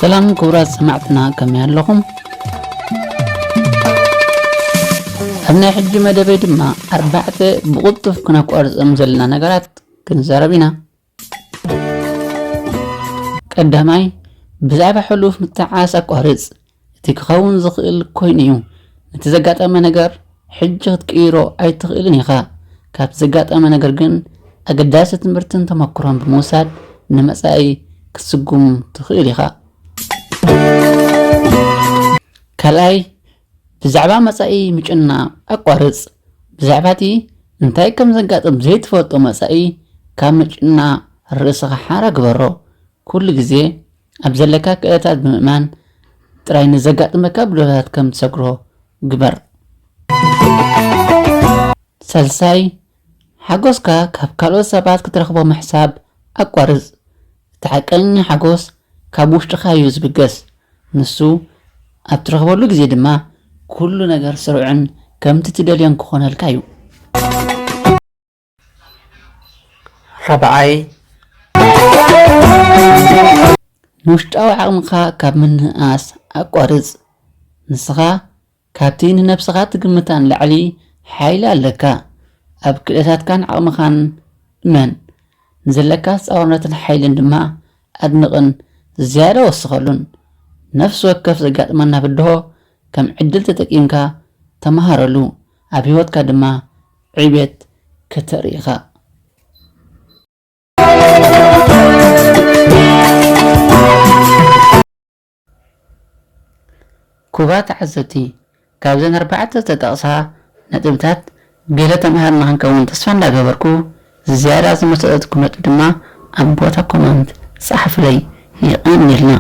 ሰላም ክቡራት ሰማዕትና፣ ከመይ ኣለኹም? ኣብ ናይ ሕጂ መደበይ ድማ ኣርባዕተ ብቕልጡፍ ክነቋርጾም ዘለና ነገራት ክንዛረብ ኢና። ቀዳማይ፣ ብዛዕባ ሕሉፍ ምትዓስ ኣቋርጽ። እቲ ክኸውን ዝኽእል ኮይኑ እዩ። ነቲ ዘጋጠመ ነገር ሕጂ ክትቅይሮ ኣይትኽእልን ኢኻ። ካብቲ ዘጋጠመ ነገር ግን ኣገዳሲ ትምህርትን ተመክሮን ብምውሳድ ንመጻኢ ክትስጉም ትኽእል ኢኻ። ካልኣይ፣ ብዛዕባ መጻኢ ምጭናቕ ኣቋርጽ። ብዛዕባ እቲ እንታይ ከም ዘጋጥም ዘይትፈልጦ መጻኢ ካብ ምጭናቕ ርእስኻ ሓራ ግበሮ። ኩሉ ግዜ ኣብ ዘለካ ክእለታት ብምእማን ጥራይ ንዘጋጥመካ ብድሆታት ከም ትሰግሮ ግበር። ሳልሳይ፣ ሓጎስካ ካብ ካልኦት ሰባት ክትረኽቦ ምሕሳብ ኣቋርጽ። እቲ ሓቀኛ ሓጎስ ካብ ውሽጥኻ እዩ ዝብገስ። ንሱ ኣብ ትረኽበሉ ግዜ ድማ ኩሉ ነገር ስሩዕን ከምቲ ትደልዮን ክኾነልካ እዩ። ራብዓይ፣ ንውሽጣዊ ዓቕምኻ ካብ ምንእኣስ ኣቋርጽ። ንስኻ ካብቲ ንነብስኻ ትግምታ ንላዕሊ ሓይሊ ኣለካ። ኣብ ክእለታትካን ዓቕምኻን እመን። ንዘለካ ተጻዋርነትን ሓይልን ድማ ኣድንቕን ዝያዳ ወስኸሉን። ነፍሲ ወከፍ ዘጋጥመና ብድሆ ከም ዕድል ተጠቂምካ ተመሃረሉ፣ ኣብ ህይወትካ ድማ ዕብየት ከተርኢ ኢኻ። ክቡራት ተዓዘብቲ፣ ካብዘን ኣርባዕተ ዝተጠቕሳ ነጥብታት ገለ ተምሃርና ክንከውን ተስፋ እንዳገበርኩ፣ ዝያዳ ዝመሰጠትኩም ነጥቢ ድማ ኣብ ቦታ ኮመንት ጸሓፉለይ። የቐንየልና።